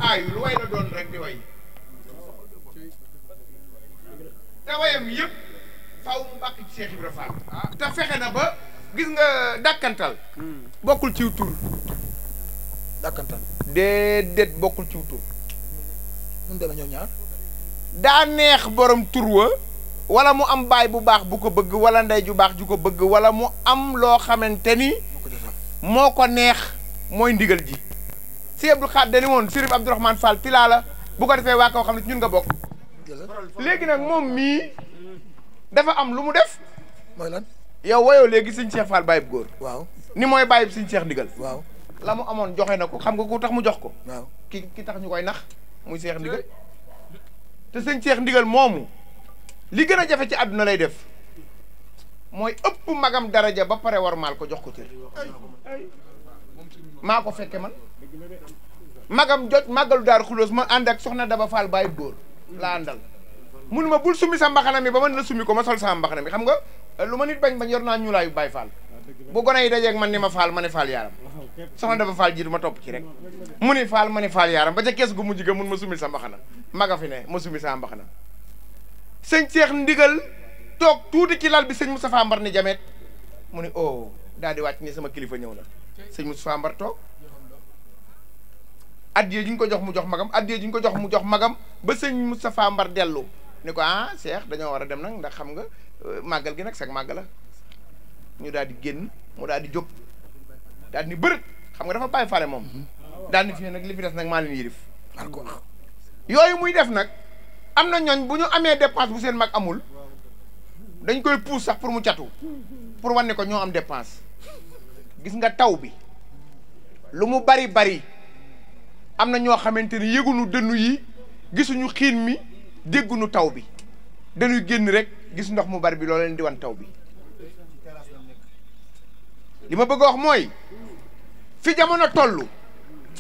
aayul way la doon rek di way te wayam yëpp faaw mu bàkk ci Cheikh Ibra Fall te fexe na ba gis nga dàkkantal bokkul ciw tur dàkkantal déedéet bokkul ciw tur mun demee ñoom ñaar daa neex borom tur wa wala mu am baay bu baax bu ko bëgg wala ndey ju baax ju ko bëgg wala mu am loo xamante ni moo ko neex mooy ndigal ji si Abdou Khadre dani woon Sëriñ Abdourahmane Fall pilaa la bu ko defee waa kaw xam ne ci ñun nga bokk léegi nag moom mii dafa am lu mu def mooy lan yow woyoo léegi sëñ Cheikh Fall bàyyib góor waaw ni mooy bàyyib sëñ Cheikh ndigal waaw la mu amoon joxe na ko xam nga ku tax mu jox ko waaw ki tax ñu koy nax muy Cheikh ndigal te sëñ Cheikh ndigal moomu li gën a jafe ci àdduna lay def mooy ëpp magam daraja ba pare war maal ko jox ko cër maa ko fekke man magam jot màggalu Daaru Xuloos ma ànd ak soxna Daba Fall bàyyib góor la àndal mun ma bul summi sa mbaxana mi ba man la summi ko ma sol sama mbaxana mi xam nga lu ma nit bañ bañ yor naa ñuulaayu Baay Fall bu gone yi dajeeg man ni ma Fall ma ne Fall yaaram soxna Daba Fall jiitu ma topp ci rek mu ni Fall ma ne Fall yaaram ba ca kees gu mujj ga mun ma summi sa mbaxana maga fi ne ma summi sa mbaxana sëñ Cheikh ndigal toog tuuti ci lal bi sëñ Moustapha Mbar ni jameet mu ni oh daal di wàcc ni sama kilifa ñëw na sëñ Moustapha Mbar toog addiyee ji ñu ko jox mu jox magam addiyee ji ñu ko jox mu jox magam ba sëñ Moustapha Mbar dellu ni ko ah Cheikh dañoo war a dem nag ndax xam nga màggal gi nag sag màgg la ñu daal di génn mu daal di jóg daal di ni bërët xam nga dafa bàyyi fale moom daal di fii nag li fi des nag maa leen yirif yooyu muy def nag am na ñooñ bu ñu amee dépense bu seen mag amul dañ koy puus sax pour mu catu pour wane ko ñoo am dépense gis nga taw bi lu mu bari bari am na ñoo xamante ni yëgunu dënnu yi gisuñu xiin mi déggunu taw bi dañuy génn rek gis ndox mu bari bi loolu leen di wan taw bi li ma bëgg a wax mooy fi jamono toll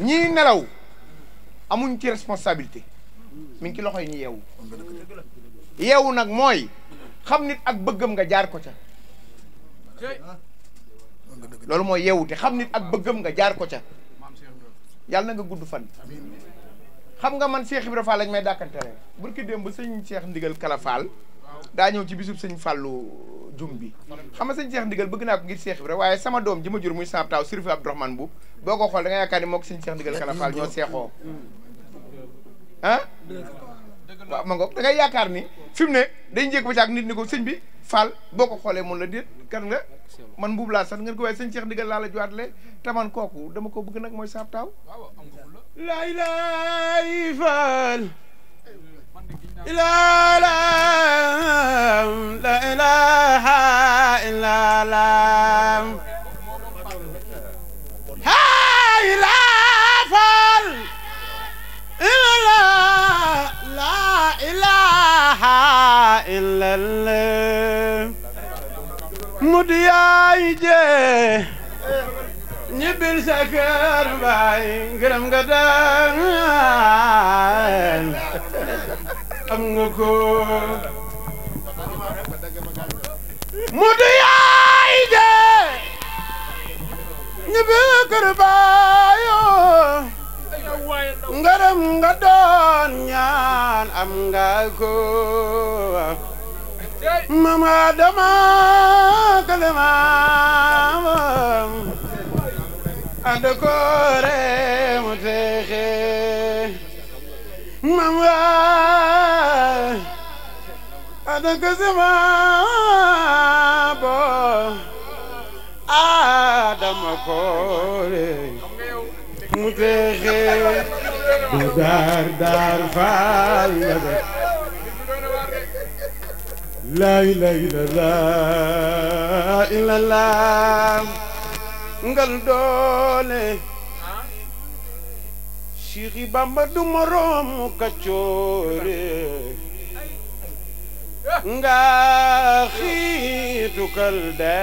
ñii nelaw amuñ ci responsabilité mi ngi ci loxoy ñi yeewu yeewu nag mooy xam nit ak bëggam nga jaar ko ca loolu mooy yeewu te xam nit ak bëggam nga jaar ko ca yàlla na nga gudd fan xam nga man Cheikh Ibra Fall lañ may dàkkantele burki démb ba sëñ Cheikh ndigal Kala Fall daa ñëw ci bisub sëñ Fallu jum bi xam nga sëñ Cheikh ndigal bëgg naa ko ngir Cheikh Ibra waaye sama doom ji ma jur muy sama taaw Sëriñ Abdourahmane bu boo ko xool da nga yaakaar ni moo ko sëñ Cheikh ndigal Kala Fall ñoo seexoo ah waaw ma ngoog da ngay yaakaar ni fi mu ne day njëkk ba caag nit ni ko sëñ bi Fall boo ko xoolee mun la déet kan nga man mbuub laa sax ngeen ko waaye sëñ Cheikh ndigal laa la jowaatlee taman kooku dama ko bëgg nag mooy sama taaw lay lay Fall la ilaha illa Allah hay la Fall la ilaha illa Allah mudiyaay je ñibbil sa kër baay ngërëm nga daan am nga ko mudiyaay je ñibbil kër baayo ngërëm nga doon ñaan am nga ko mama dama kalema anda kore mu texe mama anda kasema bo adama kore mu texe dar Fall la ilaha illallah ngal doole Cheikh Bamba du morom kaccoore nga xiitu kal de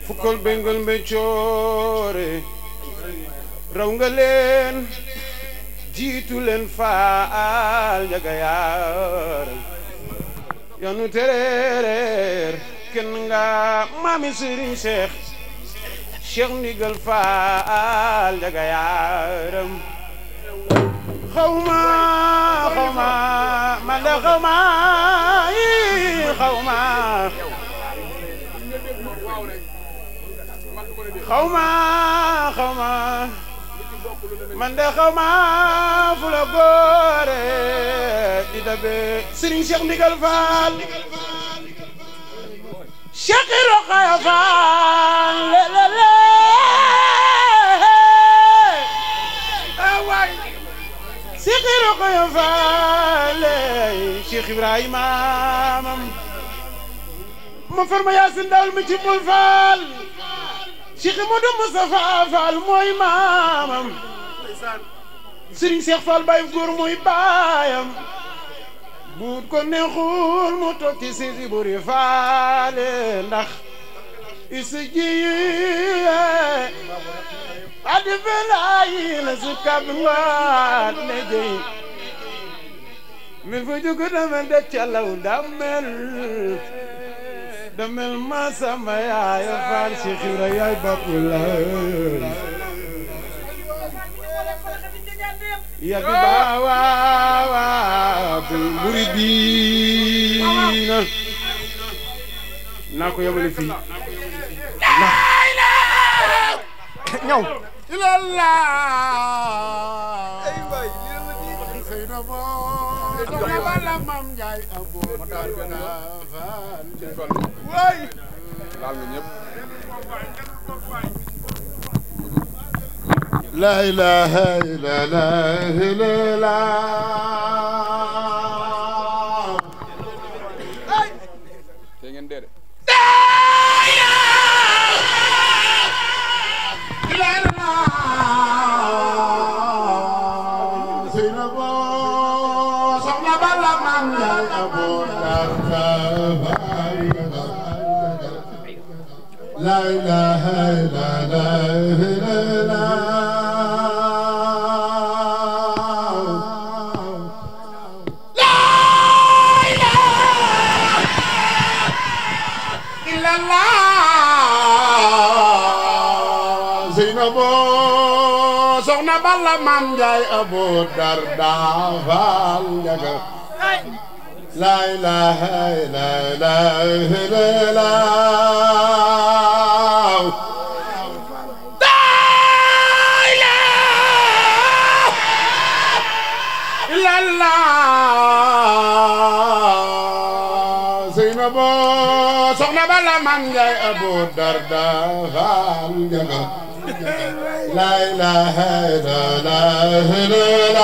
fukol bengal mbe coore raw nga leen jiitu leen Faal jaga yaar yanu tereer kenn nga maami Serigne Cheikh ndigal Faal jaga yaaram xawma man de xawma man de xawma fu la góore di dabe Serigne Cheikh Ndigal Fall Cheikh Rokhaya Fall le waay Cheikh Rokhaya Fall Cheikh Ibrahima mam ma farma Yaasin daal mi ci bul Fall Cheikh Modou Moustapha Fall mooy maamam Serigne Cheikh Fall Baye góor mooy baayam buut ko neexul mu toog ci si buri faale ndax isi ji adi felaayi la su kab waat ne jëy min fu jugu dama de calaw damel ma sama yaaya Fall Cheikh Ibra yaay Bakulay ya bi baawa bil muridina naa ko yemale fii ñëw ilallah ay way sayna mo wala mam Njaay abo way laal nga ñëpp la ilaha illallah te ngeen dee de la ilaha illallah soxna Balla Maam Njaay Abu Darda Fall Njaga la ilaha illallah Seynabo soxna Balla Maam Njaay Abu Darda Fall Njaga la ilaha illallah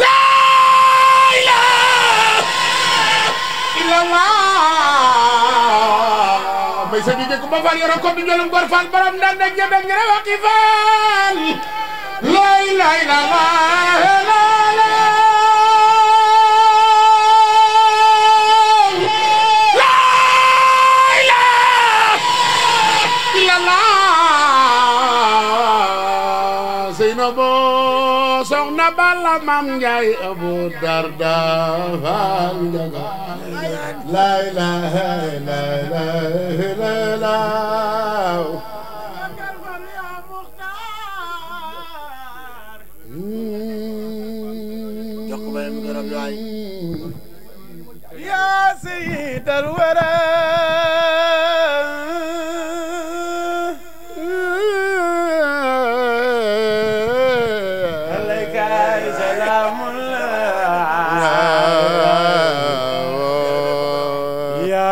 la ilaha illallah may sa dige ko ba Fall yoro ko du jolum gor Fall borom ndan da jebe ngere waqi Fall la ilaha illallah soxna Balla Maam Njaay Abu Darda Fall Njaga la ilaha illallah jox ko benn garab yaay ya sayyid al-wara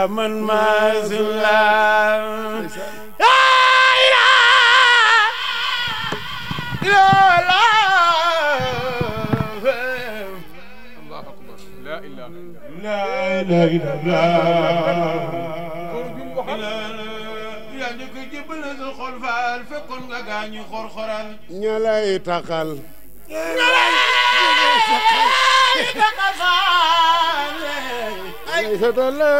من ما زلام لا إله إلا الله أكبر لا إله إلا الله يا نك جبل الخلفاء فكن غاني خرخران ñalay taxal ay satale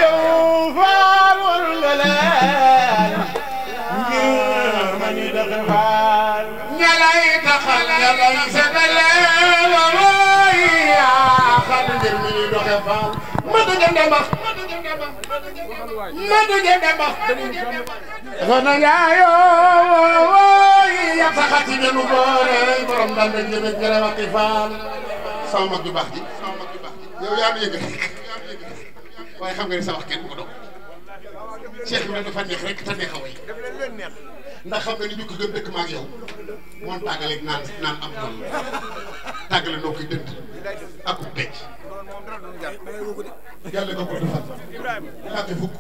yow Fall wal ngalaan ngir mani daxe Fall ñalay taxal ñalay satale waay ya xal ngir mi doxe Fall ma dëgg ndama Madu Jende Ba dafa na yaayoo ya saxati ñu boore borom dal na jëme jëre waxi faal sama mag ju baax ji yow yaa ngi yëg rek waaye xam nga ni sa wax kenn bu ko dog Cheikh bi dafa neex rek te neex a way ndax xam nga ni ñu ko gën dëkk maag yow moom tàggaleeg naan am noonu tàggale noo koy dënd ak ku becc yàlla nga ko defal fàtte fukk